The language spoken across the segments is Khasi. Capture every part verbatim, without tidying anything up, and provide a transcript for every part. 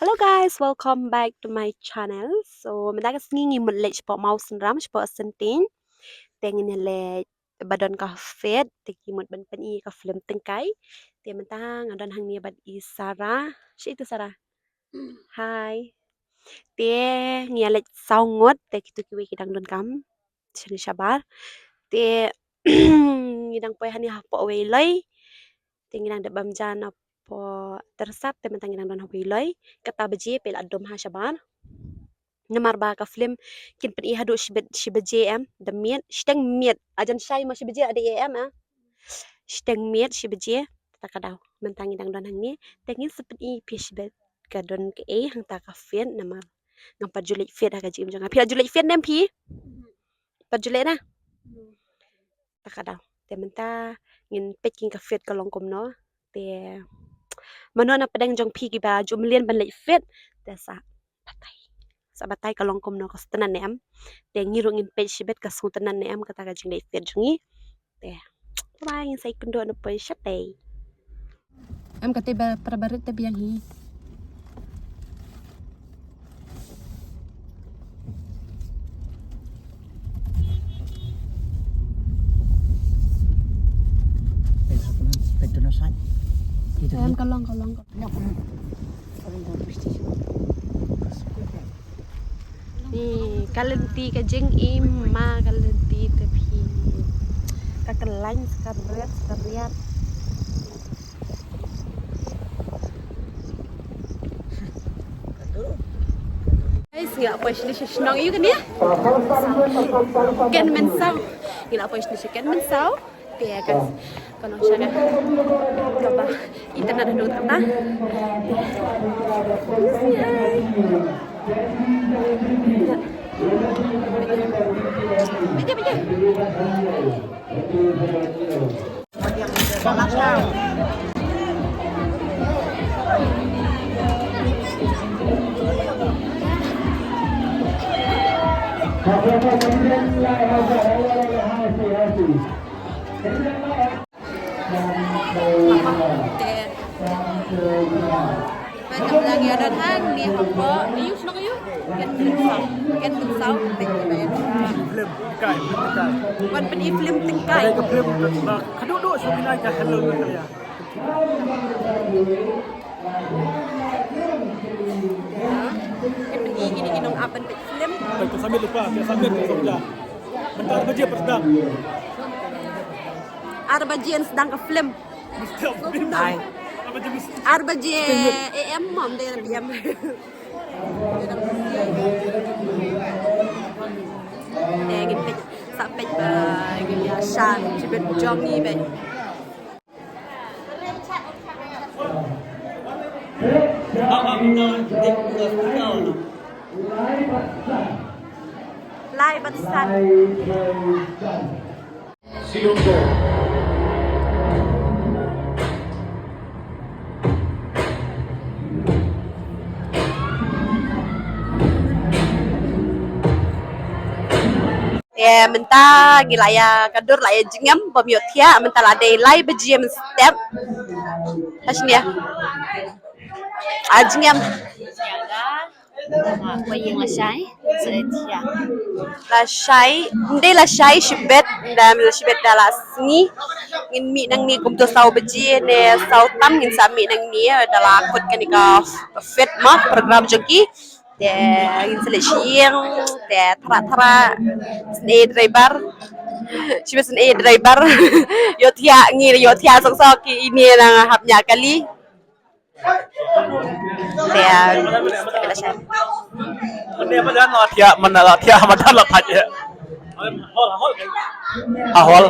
Hello guys, welcome back to my channel. So mynta ka sngi ngi mut leit shapoh Mawsynram, shapoh Syntein. Te ngin ïa leit ba don ka fete, te ngi mut ban pyni ka film tyngkai. Te mynta nga don hangne bad i Sarah. Shi itu Sarah. Hi. Te ngi ïa leit saw ngut, te kitu kiwei ki dang donkam shane shabar. Te ngi dang poi hangne hapoh Weiloi. Te ngi dang dep bam ja napoh Tyrsap, te mynta ngi dang don ha Weiloi. Kata baje peit la dum ha shabar. Namar ba ka film kin pyni haduh shibit shi baje em, da miet, shiteng miet. Ajan shai ma shi baje ada em ah. Shiteng miet shi baje, ta ka daw. Mynta ngi dang don hangne, te ngin sa pyni phi shibit ka don kaei hangta ka fete namar ngam pat ju leit fete ha ka jingim jong nga. Phi la ju leit fete ne em phi? Pat ju leit na? Ta ka daw. Te mynta ngin peit kin ka fete ka long kumno. Te mano na pdeng jong phi kiba ju mlien ban leit fete. Te sa batai. Sa batai ka long kumno, ka sngewtynnat ne em. Te ngi ruh ngin peit shibit ka sngewtynnat ne em kata ka jingleit fete jong ngi. Te bye bye, ngin sa ïakynduh na poi shatei. Em kata ba para barit te biang hi. Em ka long, ka long, ka long. Ni ka lynti ka jingim ma ka lynti te phi. Ka kyllain sa ka riat sa ka riat. Guys, ngi la poi shane sha shnong ïa kane. Ken Mynsaw. Ngi la poi shane sha Ken Mynsaw. Te ka ka nong sha ka kaba internet hanu kata. Beja, beja. Te. Ba ka blang ïa don hangne hapoh. Ayu shnong ayu. Ken Mynsaw. Ken Mynsaw. Te ki ba ïa. Film tyngkai, film tyngkai. Wan pyni film tyngkai. Ka film ba ka duh duh shu bynai ka Hello Natalia. Ken pyni kine ki nong ap ban peit film. Ka samit lypa, ka samit ka samit. Mynta ar baje pyrshang. Ar baje sdang ka film. Ar baje A M, mom, dei na P M. Dei ngin peit, sa peit ba ngin ïa shan shibit jong ngi beit. Lai bad san. Te mynta ngi la ïa ka dur la ïa jingem bym ïohthiah, mynta la dei lai baje mynstep. Hasnia. A jingem. Ko ïing la shai, sa ïa. La shai, ndei la shai shibit, da la shibit da la sngi. Ngin mih nangne kumto saw baje ne saw tam ngin sa mih nangne da la kut kane ka fete ma program jong ki. Te ngin sa leit sha ïing, te thra thra. Sngewbha driver. Shibit sngewbha driver. Ïohthiah ngi ïohthiah song song ki ine nang hap ñiah kali. Te, ah, te la shai. Mynne ba la thiah, mynne la thiah, mynne la thait ïa. Ha hall.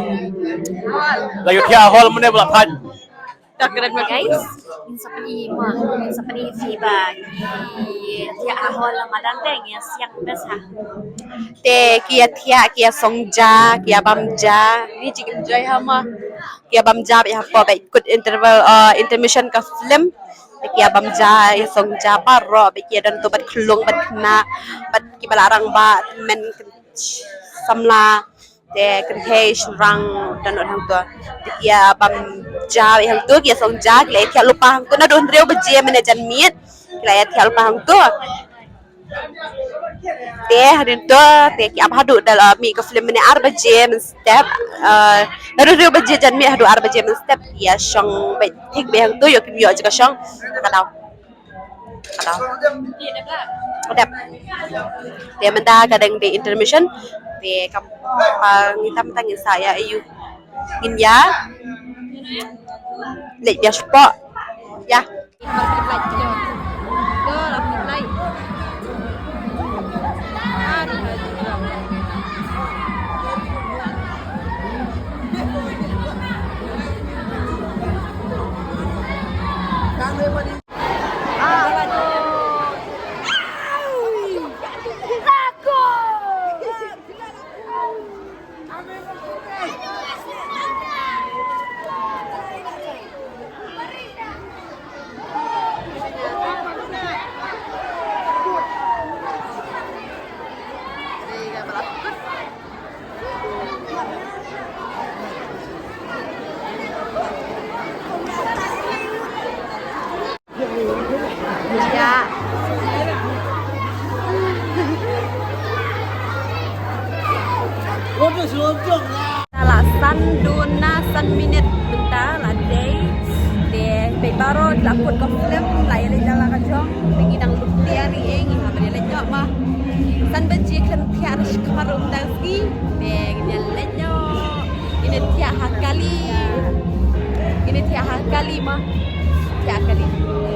La ïohthiah ha hall mynne ba la thait. Ka kren ma guys. Ngin sa pyni ma, ngin sa pyni phi ba ki thiah ha hall la madan te ngi siang bes ha. Te ki ïa thiah, ki ïa song ja, ki ïa bam ja. Ni jing enjoy ha ma. Ki ïa bam ja bad hapoh bad kut interval, uh, intermission ka film. Te ki ïa bam ja, ïa song ja baroh bad ki ïa don to bad khlung bad khynnah bad kiba la rangbah, men, samla, te kynthei shynrang don hangto. Te ki ïa bam ja bad hangto, ki ïa song ja, ki la ïa thiah lypa hangto naduh hynriew baje mynne janmiet. Ki la ïa thiah lypa hangto. Te hadien to te ki ap haduh da la mih ka film mynne ar baje mynstep. Eh, naduh hynriew baje jan mih haduh ar baje mynstep. Ïa shong beit thik beit hangto, ïoh kim ïoh jaka shong. Ka daw. Ka daw. Dep. Te mynta ka dang dei intermission. Te kam pa ngi tam tang ngin sa ïa ayu. Ngin ïa leit ïa shapoh. Ïa. Ka la san duna san minit mynta la dei. Te peit baroh la kut ka film, la ïaleit da la ka jong. Te ngi dang lum tiar ïa ngi haba ïaleit noh ma. San baje khlem thiah ruh shi khmat ruh mynta ka sngi. Te ngi ïaleit noh. Ngin thiah ha kali. Ngin thiah ha kali ma. Thiah ha kali.